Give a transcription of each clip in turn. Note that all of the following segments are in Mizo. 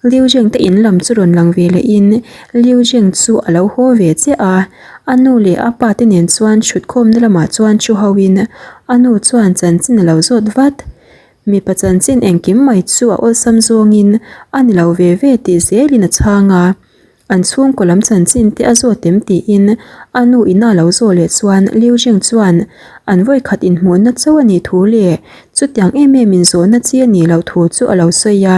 Liu Zheng te in lam chu rawn lang ve leh in Liu Zheng chu a lo haw ve chiah a, a nu leh a pa te nen chuan thutkhawmna lamah chuan thu ho in a nu chuan chanchin a lo zawt vat. Mipa chanchin engkim mai chu a awlsam zawngin a ni lo ve ve tih zelin a chhang a. An chhungkaw lam chanchin te a zawt em tiin a nu ina lo zawh leh chuan Liu Zheng chuan an vawikhat inhmuhna chauh a nih thu leh chutiang em em in zawhna chi a nih loh thu chu a lo sawi a.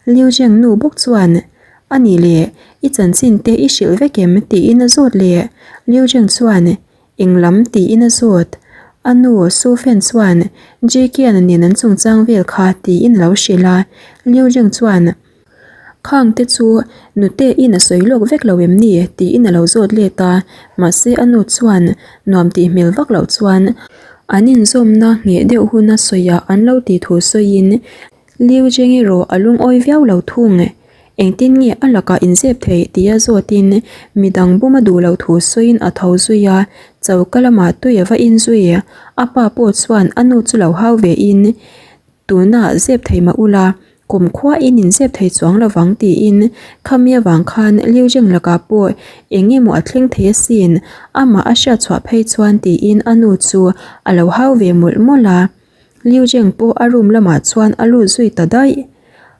Liu Zheng nu bawk chuan, A nih leh, i chanchin te i hrilh vek em? tiin a zawt leh. Liu Zheng chuan, Eng lam? tiin a zawt. A nu Su Fen chuan, Jkian-a nen an chungchang vel kha tiin a lo hrilh a. Liu Zheng chuan, Khang te chu nute in a sawi lawk vek lo em ni? tiin a lo zawt let a, mahse a nu chuan nuam tih hmel vak loh chuan an inzawmna ngheh deuh huna sawiah an lo tih thu sawiin Liu Zheng erawh a lungawi viau lo thung. Engtin nge a lakah inzep theih tia zawtin midang bum a duh loh thu sawiin a tho zui a, choka lamah tui a va inzui. A pa pawh chuan a nu chu lo hau ve in Tunah zep thei mah ula, kum khua in inzep thei chuang lo vang tiin khami avang khan Liu Zheng lakah pawh eng emaw a thleng thei asin, amah a hriat chhuah phei chuan tiin a nu chu a lo hau ve mawlh mawlh a. Liu Zheng pawh a room lamah chuan a lut zui ta daih.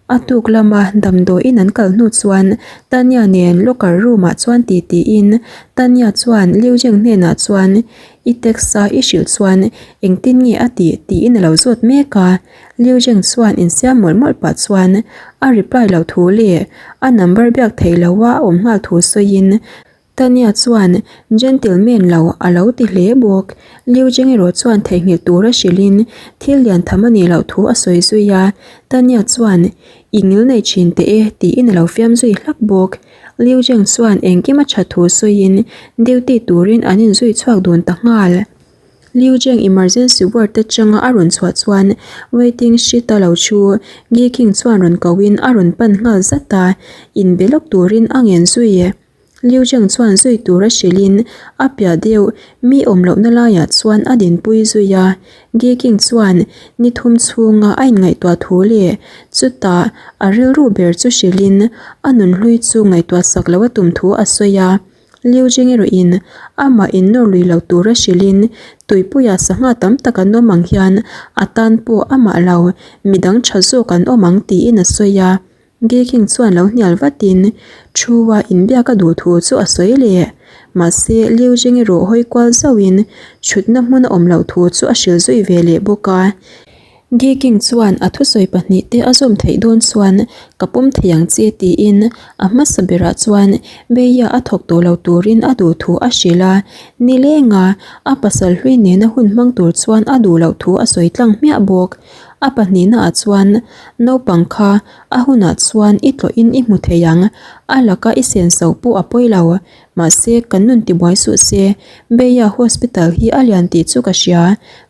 A tuk lama damdawiin an kal hnu chuan Tanya nen locker room ah chuan ti tiin Tanya chuan Liu Zheng hnenah chuan I text a i hrilh chuan engtin nge a tih tiin a lo zawt mek a. Liu Zheng chuan insiam mawlh mawlh pah chuan a reply loh thu leh a number biak theih loh a awm nghal thu sawiin Tanya chuan gentleman lo a lo ti hle bawk. Liu Zheng erawh chuan theihnghilh tura hrilhin thil lian tham a nih loh thu a sawi zui a. Tanya chuan, I ngil nei thin teh e tiin a lo fiam zui hlak bawk. Liu Zheng chuan engkim a that thu sawiin duty turin an inzui chhuak dun ta nghal. Liu Zheng emergency ward atanga a rawn chhuah chuan waiting sheet a lo thu Gi King chuan rawn kohin a rawn pan nghal zat a, inbe lawk turin a ngen zui. Liu Zheng chuan zui tura hrilhin a piah deuh mi awm lohna laiah chuan a dinpui zui a. Gi King chuan ni thum chhunga a inngaihtuah thu leh chutah a rilru ber chu hrilhin a nunhlui chu ngaihtuah sak loh a tum thu a sawi a. Liu Zheng erawhin amah innawr lui lo tura hrilhin tuipuia sangha tam tak an awm ang hian a tan pawh amah lo midang tha zawk an awm ang tiin a sawi a. Geking chuan lo hnial vatin thu-a inbiak a duh thu chu a sawi leh. Mahse, Liu Zheng erawh hawi kual zauhin chhutna hmun a awm loh thu chu a hrilh zui ve leh bawk a. Geking chuan a thusawi pahnihte a zawm theih dawn chuan ka pawm thei ang che tiin a hmasa berah chuan Beia a thawk tawh lo turin a duh thu a hrilh a. Nilenga a pasal hlui nena hun hmang tur chuan a duh loh thu a sawi tlang hmiah bawk. A pahnihnaah chuan naupang kha a hunah chuan i tlawhin i hmu thei ang, a laka i senso pawh a pawi lo. Mahse, kan nun tibuai suh se, Beia Hospital hi a lian tih chu ka hria.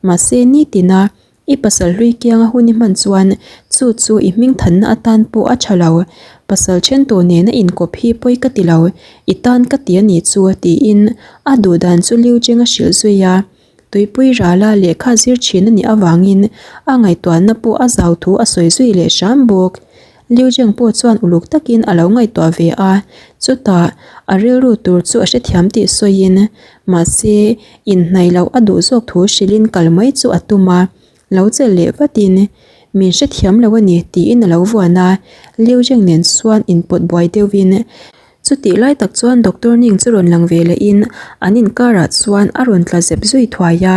Mahse, nitina i pasal hlui kianga hun i hman chuan chu chu i hming thanna atan pawh a tha lo. Pasal then tawh nena inkawp hi pawi ka ti lo, i tan ka ti a nih chu, tiin a duhdan chu Liu Cheng a hrilh zui a. Tuipui rala lehkha zir thin a nih avangin a ngaihtuahna pawh a zau thu a sawi zui leh hram bawk. Liu Zheng pawh chuan uluk takin a lo ngaihtuah ve a, chutah a rilru tur chu a hrethiam tih sawiin mahse inhnaih loh a duh zawk thu hrilhin kal mai chu a tum a, lo chelh leh vatin min hrethiam lo a ni tiin a lo vuan a, Liu Zheng nen chuan inpawt buai deuhin Chutih lai tak chuan Doctor Ning chu rawn lang ve leh in an inkarah chuan a rawn tla zep zui thuai a.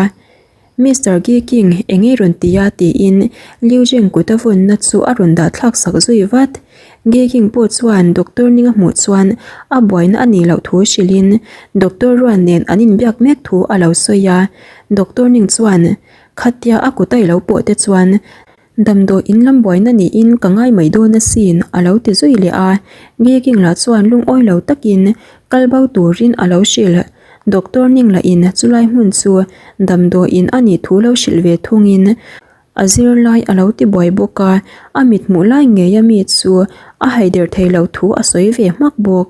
Mister Gi King, eng ei rawn ti a? tiin Liu Zheng kut a vawnna chu a rawn dah thlak sak zui vat. Gi King pawh chuan Doctor Ning a hmuh chuan a buaina a nih loh thu hrilhin Doctor Ruan nen an inbiak mek thu a lo sawi a. Doctor Ning chuan, Khatia a kut a i lo pawh te chuan Damdawi in lam buaina niin ka ngai mai dawn asin a lo ti zui leh a, Geking lah chuan lungawi lo takin kal bo turin a lo hrilh. Doctor Ning lahin chulai hmun chu damdawi in a nih thu lo hrilh ve thungin a zirlai a lo ti buai bawk a, a mithmuh lai ngei a mi chu a haider thei lo thu a sawi ve hmak bawk.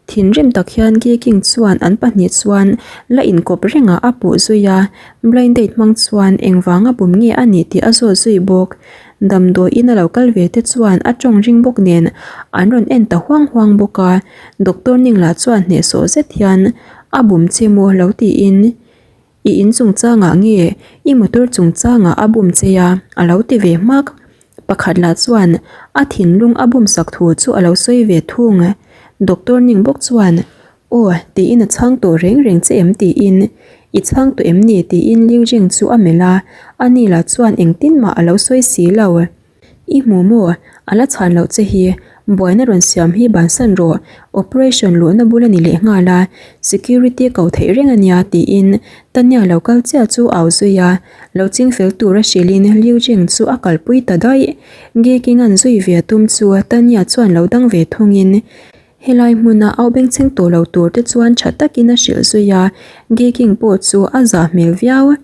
Thinrim tak hian Geeking chuan an pahnih chuan la inkawp rengah a puh zui a, blind date hmang chuan engvanga bum nge a nih tih a zawt zui bawk. Damdawi in a lo kal ve te chuan a tawng ring bawk nen an rawn en ta huang huang bawk a, doctor ning lah chuan hnehsawh zet hian a bum che maw lo tiin I in chungchangah nge i motor chungchangah a bum che a a lo ti ve hmak. Pakhat lah chuan a thinlung a bum sak thu chu a lo sawi ve thung. Doctor ning bawk chuan Aw, tiin a chhang tawh reng reng che em tiin, I chhang tawh em ni tiin Liu Jing chu a melh a, ani lah chuan engtin mah a lo sawi si lo. I hmu maw? A la chhan loh che hi, buaina rawn siam hi bansan rawh, operation luhna bul a ni leh nghal a, security ko theih reng a nia tiin Tanya lo kal chiah chu au zui a, lo ching fel tura hrilhin Liu Jing chu a kalpui ta daih. Ge King-a'n zui ve a tum chu Tanya chuan lo dang ve thungin, Helai hmuna au bengchheng tawh lo tur te chuan tha takin a hrilh zui a, Ge King pawh chu a zah hmel viau.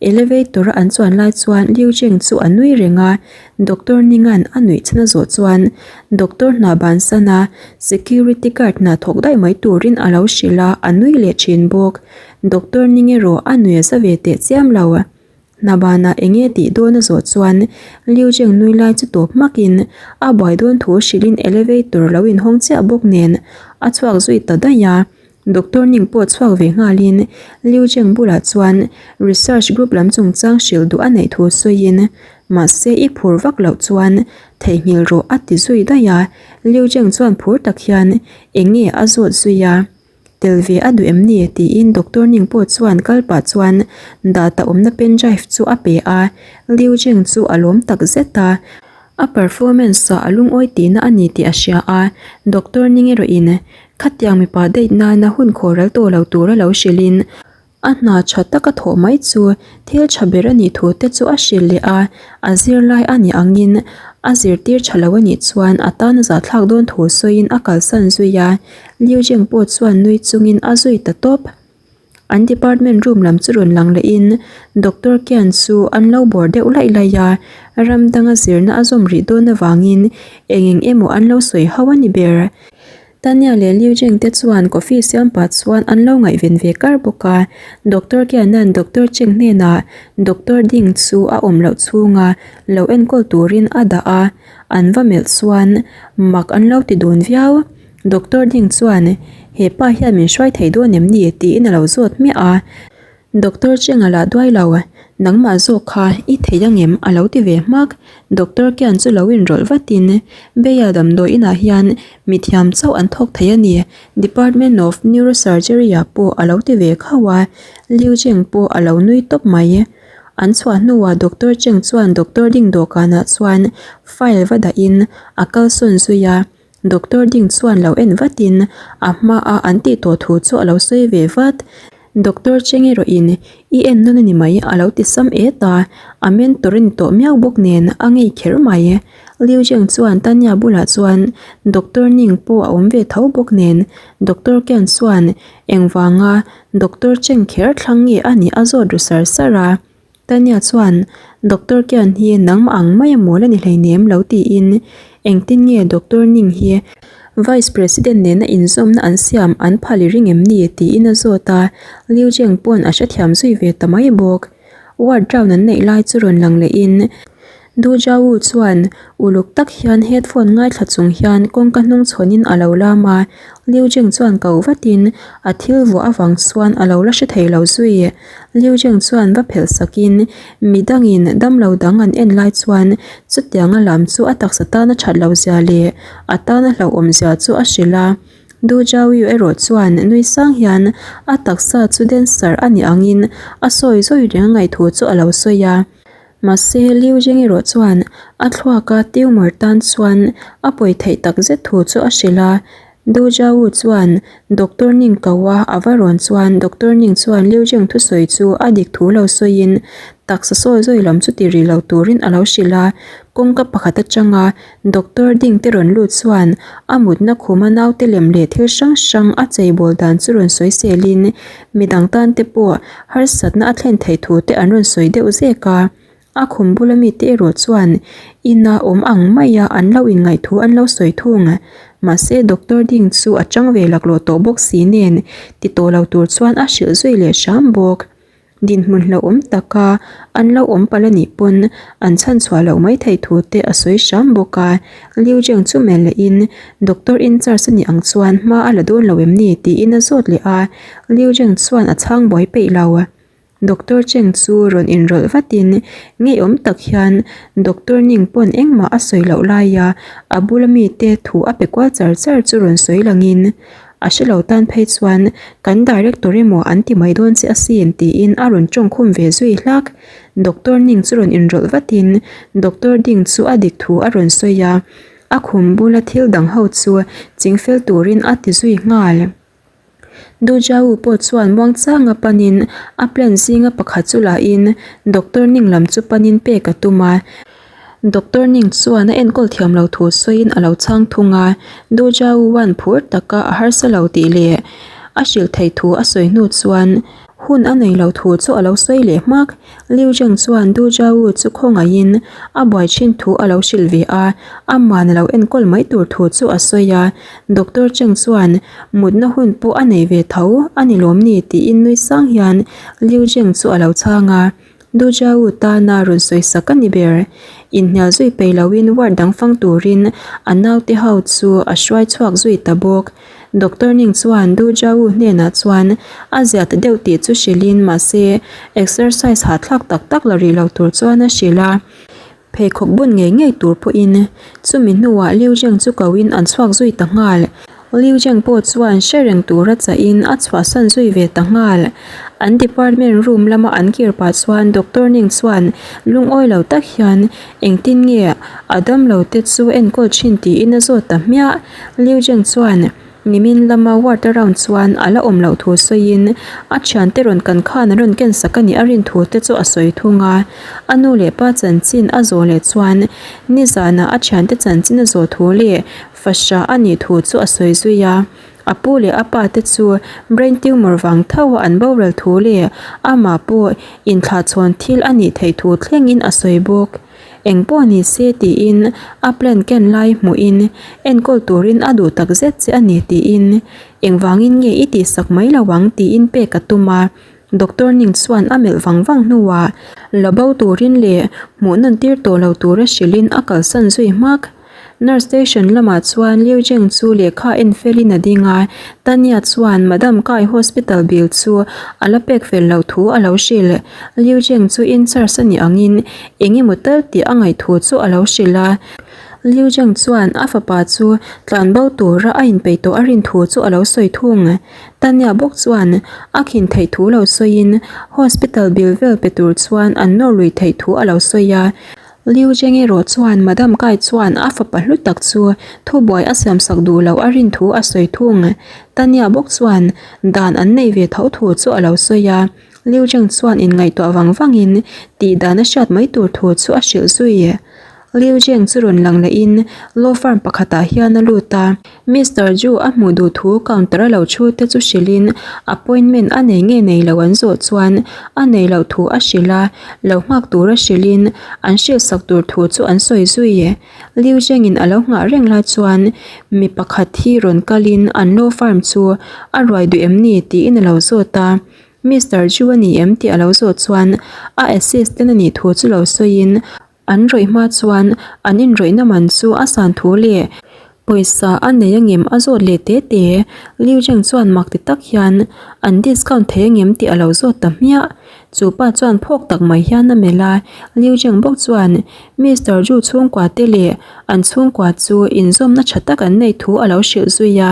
Elevator a an chuan lai chuan Liu Cheng chu a nui reng a, Doctor Ninga'n a nuih chhan a zawh chuan Doctor hna bansan a security guard hna thawk daih mai turin a lo hrilh a, a nui leh thin bawk. Doctor Ning erawh a nui a za ve teh chiam lo. Hna banah eng nge tih dawn a zawh chuan Liu Cheng nui lai chu tawp hmakin a buai dawn thu hrilhin elevator lo inhawng chiah bawk nen a chhuak zui ta daih a. Doctor Ning pawh chhuak ve nghalin Liu Cheng bulah chuan research group lam chungchang hrilh duh a neih thu sawiin mahse i phur vak loh chuan theihnghilh rawh a ti zui daih a, Liu Cheng chuan phur tak hian eng nge a zawt zui a, tel ve a duh em ni tiin Doctor Ning pawh chuan kal pah chuan data awmna pen drive chu a pe a, Liu Cheng chu a lawm tak zet a. A performance ah a lungawi tihna a ni tih a hria a, Doctor Ning erawhin Khatiang mipa date nana hun khawhral tawh lo tura lo hrilhin a hna tha taka thawh mai chu thil tha ber a nih thu te chu a hrilh leh a, a zirlai a nih angin a zirtir tha lo a nih chuan a tan a zahthlak dawn thu sawiin a kalsan zui a, Liu Jing pawh chuan nui chungin a zui ta tawp. An department room lam chu rawn lang lehin doctor Kian chu an lo bawr deuh laih laih a, ram danga zirna a zawm rih dawn avangin eng eng emaw an lo sawi ho a ni ber. Tanya leh Liu Jing te chuan coffee siam pah chuan an lo ngaihven ve kar bawk a, doctor Kiana'n doctor Cheng hnenah doctor Ding chu a awm loh chhunga lo enkawl turin a dah a, an va melh chuan mak an lo ti dun viau. Doctor Ding chuan, He pa hian min hruai thei dawn em ni? tiin a lo zawt hmiah a. Doctor Cheng a lah duai lo, Nangmah zawk kha i thei angem? a lo ti ve hmak. Doctor Kian chu lo inrawlh vatin, Beia damdawi inah hian mithiam chauh an thawk thei a ni, Department of Neurosurgery-ah pawh a lo ti ve khauh a. Liu Cheng pawh a lo nui tawp mai. An chhuah hnuah Doctor Cheng chuan Doctor Ding dawhkanah chuan file va dahin a kalsawn zui a. Doctor ding chuan lo en vatin a hmaa an tih tawh thu chu a lo sawi ve vat. Doctor Cheng erawhin i en nawn a ni mai a lo ti sam et a, a mentor a ni tawh miau bawk nen a ngei kher mai. Liu Zheng chuan Tanya bulah chuan Doctor Ning pawh a awm ve tho bawk nen Doctor Ken chuan engvanga Doctor Cheng kher thlang nge a nih a zawt ru sar sar a. Tanya chuan, Doctor Kian hi nangmah ang mai a mawl a ni hleinem lo tiin, engtin nge Doctor Ning hi Vice President nena inzawmna an siam an phal i ring em ni? tiin a zawt a, Liu Zheng pawn a hrethiam zui ve ta mai bawk. Ward round an neih lai chu rawn lang lehin, Du Zhao chuan uluk tak hian headphone ngaithla chung hian kawngka hnung chhawnin a lo lam a, Liu Zheng chuan ko vatin a thil vuah avang chuan a lo la hre thei lo zui. Liu Zheng chuan va phelh sakin midangin damlo dang an en lai chuan chutianga lam chu a taksa tana that lo zia leh a tana hlauhawm zia chu a hrilh a. Du Zhaoyu erawh chuan nui sang hian a taksa chu dancer a nih angin a sawi zawi reng a ngaihthu chu a lo sawi a. Mahse, Liu Zheng erawh chuan a thluaka tumor tan chuan a pawi theih tak zet thu chu a hrilh a. Du Zhao chuan Doctor Ning ko a a va rawn chuan Doctor Ning chuan Liu Zheng thusawi chu a dik thu lo sawiin taksa sawi zawi lam chu ti rih lo turin a lo hrilh a. Kawngka pakhat atanga Doctor Ding te rawn lut chuan a mutna khuma naute lem leh thil hrang hrang a cheibawl dan chu rawn sawi selin Midang tan te pawh harsatna a thlen theih thu te an rawn sawi deuh zek a, a khum bula mite erawh chuan ina awm ang maia an lo inngaih thu an lo sawi thung. Mahse Doctor Ding chu a chang ve laklawh tawh bawk si nen ti tawh lo tur chuan a hrilh zui leh hram bawk. Dinhmun hlauhawm taka an lo awm palh a nih pawn an chhanchhuah loh mai theih thu te a sawi hram bawk a. Liu Zheng chu melh lehin Doctor in charge a nih ang chuan hma a la dawn lo em ni tiin a zawt leh a. Liu Zheng chuan a chhang buai peih lo. Doctor Cheng chu rawn inrawlh vatin ngeiawm tak hian Doctor Ning pawn engmah a sawi loh laia a bula mite thu a pe kual char char chu rawn sawi langin a hre lo tan phei chuan kan director emaw an ti mai dawn che asin tiin a rawn tawngkhum ve zui hlak. Doctor Ning chu rawn inrawlh vatin Doctor Ding chu a dik thu a rawn sawi a, a khum bula thil dang ho chu chingfel turin a ti zui nghal. Dujau pawh chuan muangchanga panin a plan zinga pakhat chu lahin Doctor Ning lam chu panin pek a tum a. Doctor Ning chuan a enkawl thiam lo thu sawiin a lo chhang thung a. Dujau-a'n phur taka a harsa lo tih leh a hrilh theih thu a sawi hnu chuan hun a nei lo thu chu a lo sawi leh hmak. Liu Zheng chuan Du Zhao chu khawngaihin a buai thin thu a lo hrilh ve a, aman a lo enkawl mai tur thu chu a sawi a. Doctor Cheng chuan mutna hun pawh a nei ve tho a ni lawm ni tiin nui sang hian Liu Zheng chu a lo chhang a. Du Zhao tana rawn sawi sak a ni ber. Inhnial zui peih loin ward dang fang turin a naute ho chu a hruai chhuak zui ta bawk. Doctor Ning chuan Du Zhao hnenah chuan a zia ta deuh tih chu hrilhin mahse exercise hahthlak tak tak la rih lo tur chuan a hrilh a, pheikhawk bun ngei ngei tur pawhin chumi hnuah Liu Zheng chu koin an chhuak zui ta nghal. Liu Zheng pawh chuan hre reng tura chahin a chhuahsan zui ve ta nghal. An department room lama an kir pah chuan Doctor Ning chuan lungawi lo tak hian Engtin nge a damlo te chu enkawl thin tiin a zawt ta hmiah. Liu Zheng chuan nimin lama ward a round chuan a la awm loh thu sawiin a thiante rawn kan khan an rawn ken sak a nih a rin thu te chu a sawi thung a. A nu leh pa chanchin a zawh leh chuan nizanah a thiante chanchin a zawh thu leh fahrah a nih thu chu a sawi zui a. A pu leh a pa te chu brain tumor vang tho a an boral thu leh amah pawh inthlahchhawn thil a nih theih thu thlengin a sawi bawk. Eng pawh ni se tiin a plan ken lai hmuhin enkawl turin a duh tak zet che a ni tiin engvangin nge i tihsak mai lo ang tiin pek a tum a. Doctor Ning chuan a melh vang vang hnuah la bo turin leh hmuh nawn tir tawh lo tura hrilhin a kalsan zui hmak. Nurse station lamah chuan Liu Zheng chu lehkha en felin a ding a, Tanya chuan Madam Kai hospital bill chu a la pek fel loh thu a lo hrilh. Liu Zheng chu in charge a nih angin eng emaw tal tih a ngaih thu chu a lo hrilh a. Liu Zheng chuan a fapa chu tlanbo tura a inpeih tawh a rin thu chu a lo sawi thung. Tanya bawk chuan a khin theih thu lo sawiin hospital bill vel pe tur chuan an nawr lui theih thu a lo sawi a. Liu Zheng erawh chuan Madam Kai chuan a fapa hlu tak chu thubuai a siamsak duh loh a rin thu a sawi thung. Tanya bawk chuan dan an nei ve tho thu chu a lo sawi a, Liu Zheng chuan inngaihtuah vang vangin tih dan a hriat mai tur thu chu a hrilh zui. Liu Zheng chu rawn lang lehin law firm pakhatah hian a lut a. Mister Zhu a hmuh duh thu counter a lo thu te chu hrilhin appointment a nei nge nei lo an zawh chuan a nei loh thu a hrilh a, lo nghak tura hrilhin an hrilhsak tur thu chu an sawi zui. Liu Zhengin a lo nghah reng lai chuan mi pakhat hi rawn kalin an law firm chu a ruai duh em ni tiin a lo zawt a, Mister Zhu a ni em tih a lo zawh chuan a assistant a nih thu chu lo sawiin An rawih hma chuan an inrawihna man chu a san thu leh pawisa a nei angem a zawt leh te te. Liu Zheng chuan mak ti tak hian an discount thei angem tih a lo zawt ta hmiah. Chu pa chuan phawk tak mai hian a melh a, Liu Zheng bawk chuan Mister Zhu chhungkua te leh an chhungkua chu inzawmna tha tak an neih thu a lo hrilh zui a.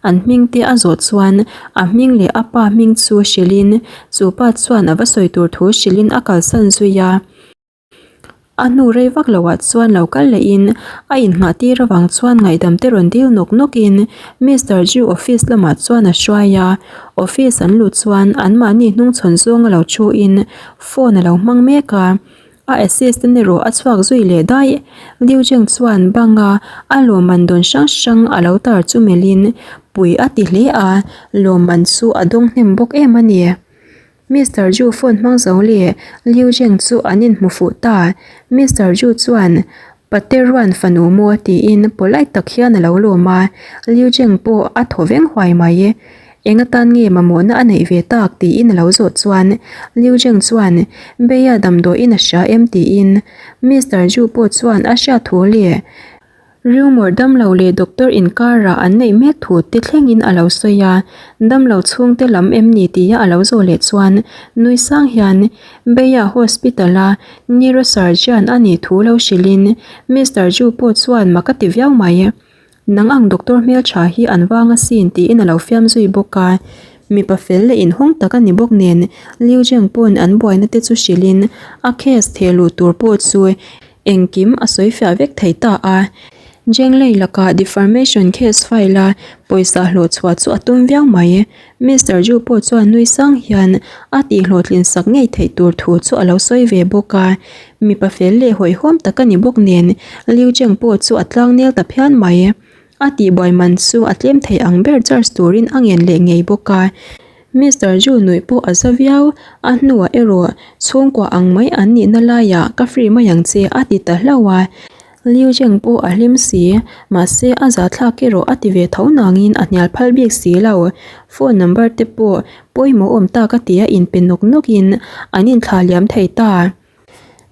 An hming te a zawh chuan a hming leh a pa hming chu hrilhin chu pa chuan a va sawi tur thu hrilhin a kalsan zui a. A hnu rei vak loah chuan lo kal lehin a inngah tir avang chuan ngaihdam te rawn dil nawk nawkin Mister Jew office lamah chuan a hruai a, office an luh chuan anmahni hnungchhawn zawng a lo thuin phone a lo hmang mek a, a assistant erawh a chhuak zui leh daih. Liu Zheng chuan banga a lawmman dawn hrang hrang a lo tar chu melhin pui a ti hle a, lawmman chu a dawng hnem bawk em a ni. Mister Zhu phone hmang zo leh Liu Zheng chu an inhmu fuh ta. Mister Zhu chuan, Pate Ruan fanu maw? tiin polite tak hian a lo lawm a. Liu Zheng pawh a thaw veng huai mai. Eng atan nge mamawhna a neih ve tak tiin a lo zawh chuan Liu Zheng chuan Beia damdawiin a hria em tiin Mister Zhu pawh chuan a hriat thu leh Rumour damlo leh doctor inkarah an neih mek thu te thlengin a lo sawi a, damlo chhungte lam em ni tia a lo zawh leh chuan nui sang hian Beia Hospital-a neurosurgeon a nih thu lo hrilhin Mister Zhu pawh chuan mak a ti viau mai. Nang ang doctor hmeltha hi an vang asin tiin a lo fiam zui bawk a, mipa fel leh inhawng tak a ni bawk nen Liu Zheng pawn an buaina te chu hrilhin a case theh luh tur pawh chu Engkim a sawi fiah vek thei ta a. Jenglei lakah deformation case file a pawisa hlawh chhuah chu a tum viau mai. Mister Ju pawh chuan nui sang hian a tih hlawhtlin sak ngei theih tur thu chu a lo sawi ve bawk a. Mipa fel leh hawihhawm tak a ni bawk nen Liu Cheng pawh chu a tlang nel ta phian mai. A tihbuai man chu a tlem thei ang ber charge turin a ngen leh ngei bawk a. Mister Ju nuih pawh a za viau, a hnuah erawh chhungkua ang mai an nihna laiah ka free mai ang che a ti ta hlauh a. Liu Zheng pawh a hlim si, mahse a zahthlak erawh a ti ve tho nangin a hnial phal bik si lo. Phone number te pawh pawimawh awm tak a ti a inpe nawk nawkin an inthlah liam thei ta.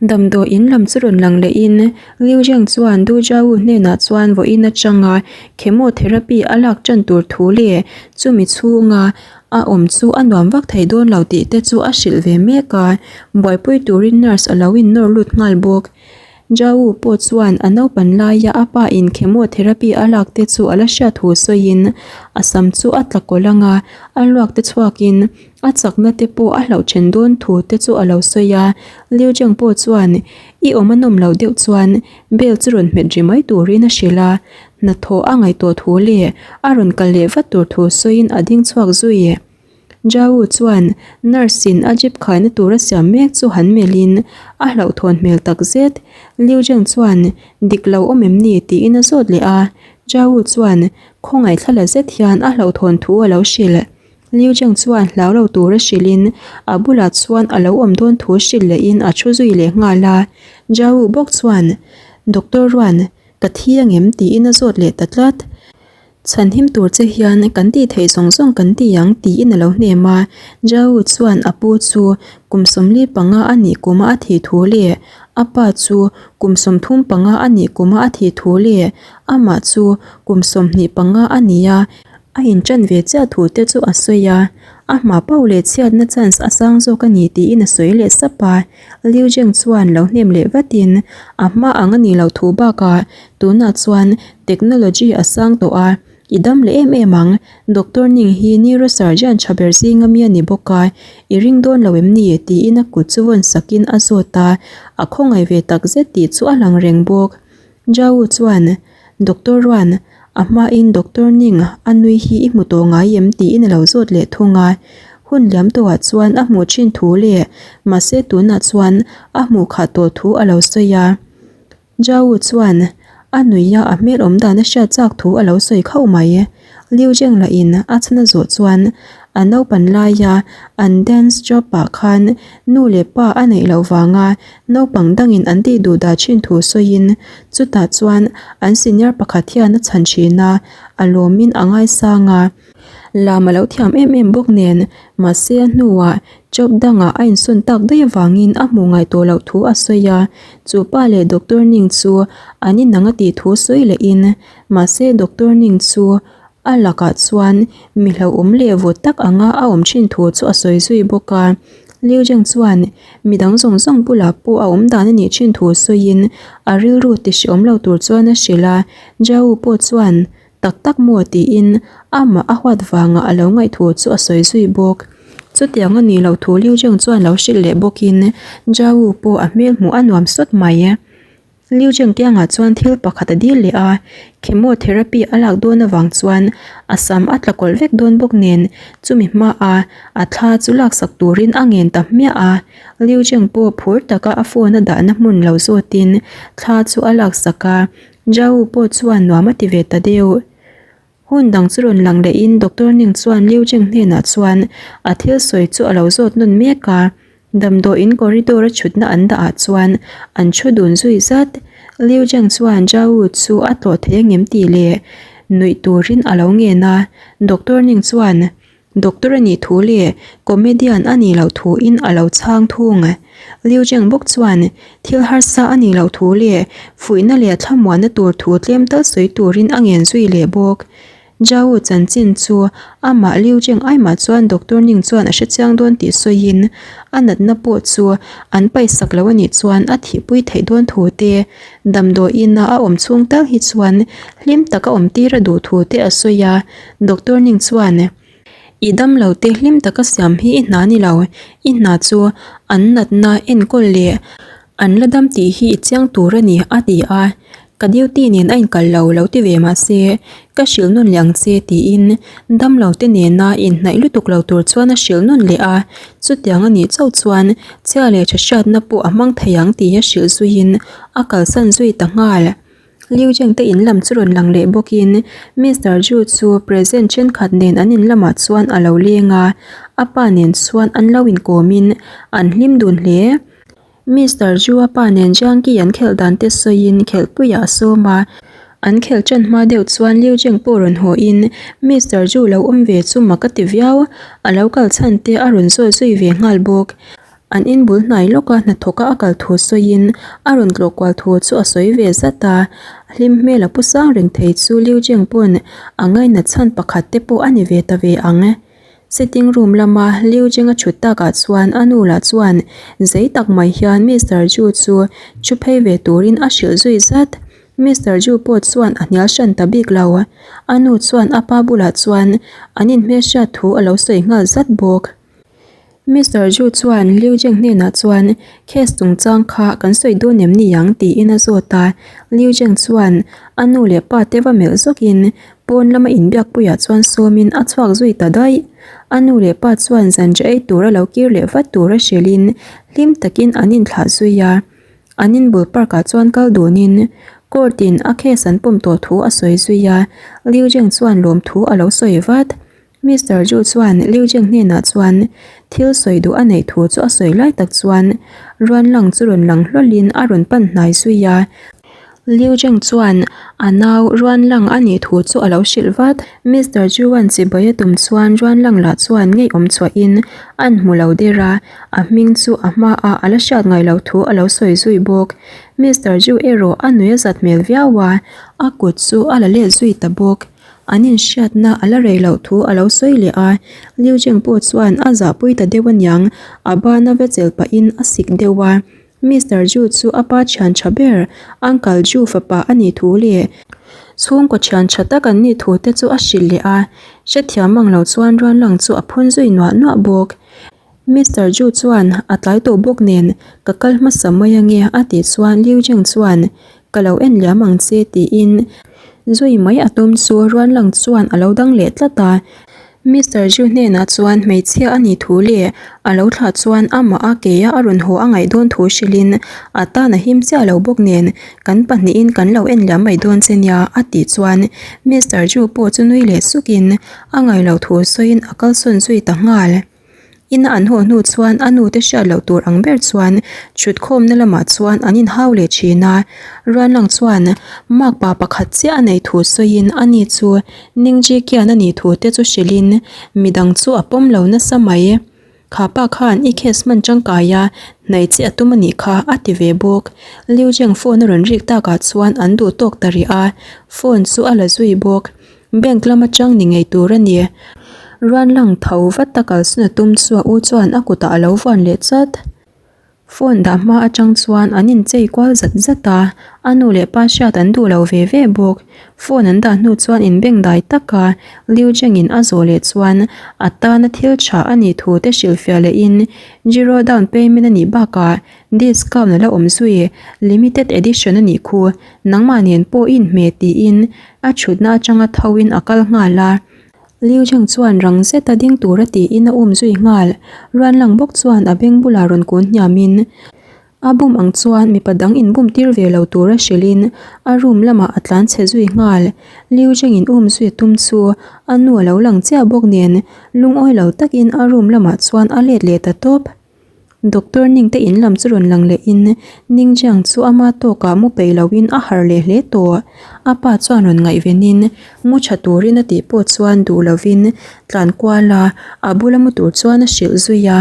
Damdawi in lam chu rawn lang lehin Liu Zheng chuan Du Jiawu hnenah chuan vawiin atanga chemotherapy a lak tan tur thu leh chumi chhunga a awm chu a nuam vak thei dawn lo tih te chu a hrilh ve mek a, buaipui turin nurse a lo innawr lut nghal bawk. Jiawu pawh chuan a naupan laia a pa in chemotherapy a lak te chu a la hriat thu sawiin a sam chu a tla kawlh ang a, a luak te chhuakin A chakna te pawh a hlauh then dawn thu te chu a lo sawi a, Liu Zheng pawh chuan i awm a nawm loh deuh chuan bell chu rawn hmet ri mai turin a hrilh a, hnathawh a ngaihtuah thu leh a rawn kal leh vat tur thu sawiin a ding chhuak zui. Zhao chuan nurse in a jeep khaina tur a siam mek chu han melhin a hlauhthawn hmel tak zet. Liu Zheng chuan dik lo awm em ni tiin a zawt leh a, Zhao chuan khawngaih thla la zet hian a hlauhthawn thu a lo hrilh. Liu Zheng chuan hlau lo tura hrilhin a bulah chuan a lo awm dawn thu hrilh lehin a thu zui leh nghal a. Zhao bawk chuan, Doctor Ruan, ka thi angem? tiin a zawt leh ta tlat. Chhanhim tur che hian kan tih theih zawng zawng kan ti ang tiin a lo hnem a. Zhao chuan a pu chu kum 45 a nih kuma a thih thu leh a pa chu kum 35 a nih kuma a thih thu leh amah chu kum 25 a ni a, A inṭan ve chiah thu te chu a sawi a, a hma pauh leh chhiatna chance a sang zawk a ni tiin a sawi leh sap a. Liu Zheng chuan lo hnem leh vatin a hma ang a nih loh thu bakah tunah chuan technology a sang tawh a, i dam leh em em ang, Doctor Ning hi neurosurgeon tha ber zinga mi a ni bawk a, i ring dawn lo em ni? tiin a kut chu vawn sakin a zawt a, a khawngaih ve takzet tih chu a lang reng bawk. Zhao chuan, Doctor Ruan, a hmain Doctor Ning a nui hi i hmu tawh ngai em? tiin a lo zawt leh thung a. Hun liam tawhah chuan a hmuh thin thu leh mahse tunah chuan a hmuh khah tawh thu a lo sawi a. Zhao chuan a nuia a hmel awm dan a hriat chak thu a lo sawi khauh mai. Liu Zheng lahin a chhan a zawh chuan a naupan laia an dance job ah khan nu leh pa a neih loh vanga naupang dangin an tih duh dah thin thu sawiin chutah chuan an senior pakhat hian a chhan thin a, a lawmin a ngaisang a. Lam a lo thiam em em bawk nen mahse a hnuah job dangah a insawn tak daih avangin a hmuh ngaih tawh loh thu a sawi a, chu pa leh doctor Ning chu an inang a tih thu sawi lehin Mahse Doctor Ning chu a lakah chuan mi hlauhawm leh vawt tak anga a awm thin thu chu a sawi zui bawk a. Liu Zheng chuan mi dang zawng zawng bulah pawh a awm dan a nih thin thu sawiin a rilru ti hreawm lo tur chuan a hrilh a. Zhao pawh chuan tak tak maw tiin amah a huat vanga a lo ngaih thu chu a sawi zui bawk. Chutiang a nih loh thu Liu Zheng chuan lo hrilh leh bawkin Zhao pawh a hmel hmuh a nuam sawt mai. Liu Zhengtianga chuan thil pakhat a dil leh a, chemotherapy a lak dawn avang chuan a sam a tla kawlh vek dawn bawk nen chumi hmaa a thla chu laksak turin a ngen ta hmiah a. Liu Zheng pawh phur taka a phone a dahna hmun lo zawtin thla chu a laksak a, Zhao pawh chuan nuam a ti ve ta deuh. Hun dang chu rawn lang lehin Doctor Ning chuan Liu Zheng hnenah chuan a thil sawi chu a lo zawt nawn mek a, damdawiin corridor a chhutna an dah ah chuan an thu dun zui zat. Liu Zheng chuan Zhao chu a tlawh thei angem tih leh nuih turin a lo ngen a, Doctor Ning chuan. Doctor a nih thu leh comedian a nih loh thu in a lo chhang thung. Liu Zheng bawk chuan thil harsa a nih loh thu leh fuihna leh thlamuanna tur thu tlem tal sawi turin a ngen zui leh bawk. Zhao chanchin chu amah Liu Zheng aimah chuan Doctor Ning chuan a hrechiang dawn tih sawiin a natna pawh chu an paihsak lo a nih chuan a thihpui theih dawn thu te, damdawiin a a awm chhung tal hi chuan hlim taka awm tir a duh thu te a sawi a. Doctor Ning chuan, I damlo te hlim taka siam hi i hna ni lo, i hna chu an natna enkawl leh an la dam tih hi i chiang tur a ni, a ti a. Ka duty nen a inkal lo lo ti ve mah se, ka hrilh nawn leh ang che tiin damlo te nena inhnaih lutuk lo tur chuan a hrilh nawn leh a. Chutiang a nih chauh chuan chhia leh tha hriatna pawh a hmang thei ang tih a hrilh zuiin a kalsan zui ta nghal. Liu Zheng te in lam chu rawn lang leh bawkin Mister Zhu chu present thenkhat nen an in lamah chuan a lo leng a, a pa nen chuan an lo inkawmin an hlim dun hle. Mister Zhu a pa nen Jiang Qi an khelh dan te sawiin khelhpuiah a sawm a, an khelh tan hma deuh chuan Liu Zheng pawh rawn hawhin Mister Zhu lo awm ve chu mak a ti viau, a lo kal chhan te a rawn zawt zui ve nghal bawk. An in bul hnai lawka hnathawka a kal thu sawiin a rawn tlawh kual thu chu a sawi ve zat a, hlim hmel a pu sang reng thei chu Liu Jeng pawn a ngainat chhan pakhat te pawh a ni ve ta ve ang. Sitting room lama Liu Jeng a thut takah chuan a nu lah chuan zei tak mai hian Mister Ju chu thu phei ve turin a hrilh zui zat. Mister Ju pawh chuan a hnial hran ta bik lo. A nu chuan a pa bulah chuan an inhmelhriat thu a lo sawi nghal zat bawk. Mister Zhu chuan Liu Zheng hnenah chuan case chungchang kha kan sawi dawn em ni ang tiin a zawt a. Liu Zheng chuan a nu leh pa te va melh zawkin pawn lama inbiakpuiah chuan sawmin a chhuak zui ta daih. A nu leh pa chuan zanriah ei tura lo kir leh vat tura hrilhin hlim takin an inthlah zui a. An inbul park ah chuan kal dunin court in a case an pawm tawh thu a sawi zui a. Liu Zheng chuan lawmthu a lo sawi vat. Mister Zhu chuan Liu Jing hnenah chuan thil sawi duh a neih thu chu a sawi lai tak chuan ruan lang chu rawn lang hlawlhin a rawn pan hnai zui a. Liu Jing chuan a nau ruan lang a nih thu chu a lo hrilh vat. Mister Zhu-a'n chibai a tum chuan ruan lang lah chuan ngeiawm chhuahin an hmu lo der a, a hming chu a hmaah a la hriat ngai loh thu a lo sawi zui bawk. Mister Zhu erawh a nui a zat hmel viau a, a kut chu a la let zui ta bawk. An inhriatna a la rei loh thu a lo sawi leh a, Liu Jing pawh chuan a zahpui ta deuh aniang, a bana va chelh pahin a sik deuh a. Mister Zhu chu a pa thian tha ber, Uncle Zhu fapa a nih thu leh chhungkaw thian tha tak an nih thu te chu a hrilh leh a, hrethiam mang lo chuan Ruanlang chu a phun zui nuah nuah bawk. Mister Zhu chuan a tlai tawh bawk nen ka kal hmasa mai ange a tih chuan Liu Jing chuan ka lo en liam ang che tiin zui mai a tum chu ruan lang chuan a lo dang leh tlat a. Mister Zhu hnenah chuan hmeichhia a nih thu leh a lo thlah chuan amah a ke a a rawn haw a ngaih dawn thu hrilhin a tan a him chiah lo bawk nen kan pahnihin kan lo en liam mai dawn che nia a tih chuan Mister Zhu pawh chu nui leh sukin a ngaih loh thu sawiin a kalsawn zui ta nghal. Ina an haw hnu chuan a nu te hriat loh tur ang ber chuan thutkhawmna lamah chuan an inhau leh thin a. Ruanlang chuan makpa pakhat chiah a neih thu sawiin ani chu Ningji Kian a nih thu te chu hrilhin midang chu a pawm lo nasa mai. Kha pa khan i case hman tangkai a hnaih che a tum a nih kha a ti ve bawk. Liu Zheng phone a rawn rik takah chuan an duh tawk ta rih a, phone chu a la zui bawk. Bank lam atang ni ngei tur a ni. Ruan lang tho vat a kalsan a tum chu a u chuan a kutah a lo vuan leh chat. Phone dah hma atang chuan an inchei kual zat zat a, a nu leh pa hriat an duh lo ve ve bawk. Phone an dah hnu chuan inbeng dai tak a, Liu Zheng-in a zawh leh chuan a tana thil tha a nih thu te hrilhfiah lehin zero down payment a nih bakah discount a la awm zui, limited edition a nih khu, nangmah nen pawh i inhmeh tiin A thutna atanga thoin a kal nghal a, Liu Zheng chuan rang zeta ding tura tiin a um zui nghal. Ruan lang bawk chuan a beng bulah rawn kun hniamin a bum ang chuan mipa dang inbum tir ve lo tura hrilhin a room lamah a tlan chhe zui nghal. Liu Zheng in um zui a tum chu a nu a lo lang chiah bawk nen lungawi lo takin a room lamah chuan a let leh ta tawp. Doctor Ning te in lam chu rawn lang leh in Ning Jiang chu ama tawkah mu peih lo in a harh leh hle tawh. A pa chuan rawn ngaihven in mu tha turin a tih pawh chuan duh lo in tlan kual a, a bula mu tur chuan a hrilh zui a.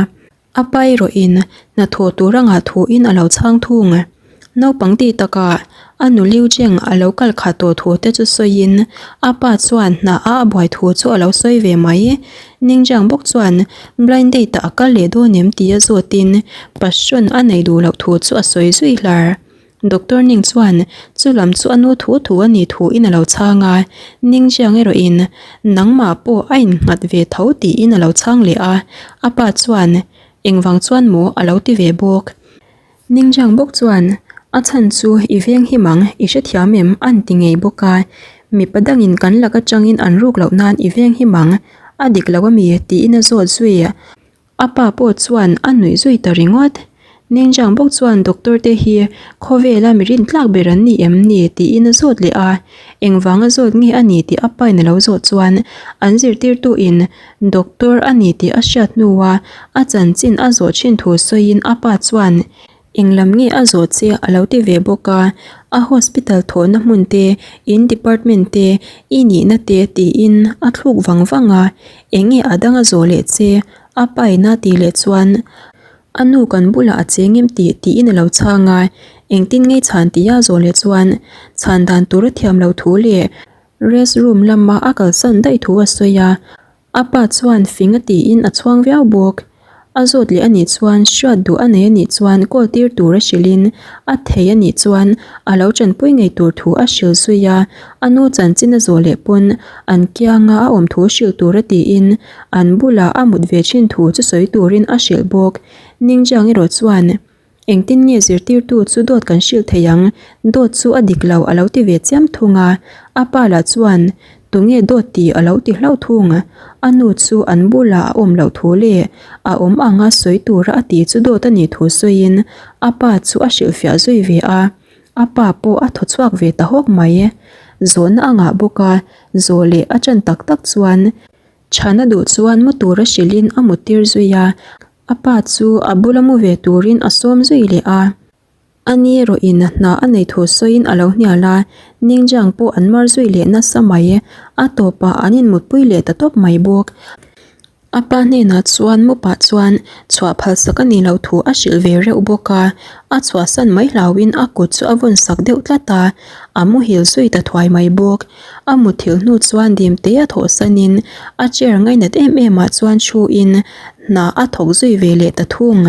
A pa erawh in hnathawh tur a ngah thu in a lo chhang thung. Naupang tih takah a nu Liu Cheng a lo kal khat tawh thu te chu sawiin a pa chuan hna a a buai thu chu a lo sawi ve mai. Ningjiang bawk chuan blind date ah a kal leh dawn em tih a zawtin passion a nei duh loh thu chu a sawi zui hlar. Doctor Ning chuan chu lam chu a nu thu thu a nih thu in a lo chhang a, Ningjiang erawh in nangmah pawh a innghat ve tho tiin a lo chhang leh a, a pa chuan engvang chuan maw a lo ti ve bawk. Ningjiang bawk chuan a chhan chu i veng him ang, i hrethiam em? an ti ngei bawk a, mipa dangin kan lak atangin an ruk loh nan i veng him ang, a dik lo ami? tiin a zawt zui. A pa pawh chuan a nuih zui ta ringawt. Ningjiang bawk chuan doctor te hi khawvela mi rintlak ber an ni em ni? tiin a zawt leh a, engvanga zawt nge a ni tih a pain a lo zawh chuan an zirtirtuin Doctor a ni tih a hriat hnua a chanchin a zawh thin thu sawiin a pa chuan englam nge a zawh che a lo ti ve bawk a, a hospital thawhna hmun te, in department te, i nihna te tiin a thluk vang vang a, enge a dang a zawh leh che a pa in a tih leh chuan a nu kan bulah a cheng em tih tiin a lo chhang a, engtin nge chhan tih a zawh leh chuan chhan dan tur a thiam lo thu leh Rest room lama a kalsan daih thu a sawi a, a pa chuan fing a tiin a chhuang viau bawk. A zawt leh a nih chuan hriat duh a nei a nih chuan call tir tur a hrilhin a thei a nih chuan a lo tanpui ngei tur thu a hrilh zui a, a nu chanchin a zawh leh pawn an kianga a awm thu hrilh tur a tiin an bulah a mut ve thin thu chu sawi turin a hrilh bawk. Ningjiang erawh chuan. Engtin nge zirtirtu chu dawt kan hrilh thei ang? Dawt chu a dik lo a lo ti ve chiam thung a. A pa lah chuan, Tunge dawt tih a lo ti hlauh thung? A nu chu an bulah a awm loh thu leh a awm anga sawi tura a tih chu dawt a nih thu sawiin a pa chu a hrilhfiah zui ve a. A pa pawh a thaw chhuak ve ta hawk mai. Zawhna a ngah bawk a, zawh leh a ṭan tak tak chuan chhana duh chuan mu tura hrilhin a muttir zui a. A pa chu a bula mu ve turin a sawm zui leh a. A ni erawhin hna a nei thu sawiin a lo hnial a, Ningjiang pawh an mar zui leh nasa mai. A tawpah an inmutpui leh ta tawp mai bawk. A pa hnenah chuan mu pah chuan chhuah phalsak a nih loh thu a hrilh ve reuh bawk a, a chhuahsan mai hlauhin a kut chu a vawn sak deuh tlat a, a muhil zui ta thuai mai bawk. A muthilh hnu chuan dim te a thawhsanin a chair ngainat em em ah chuan thu in hna a thawk zui ve leh ta thung.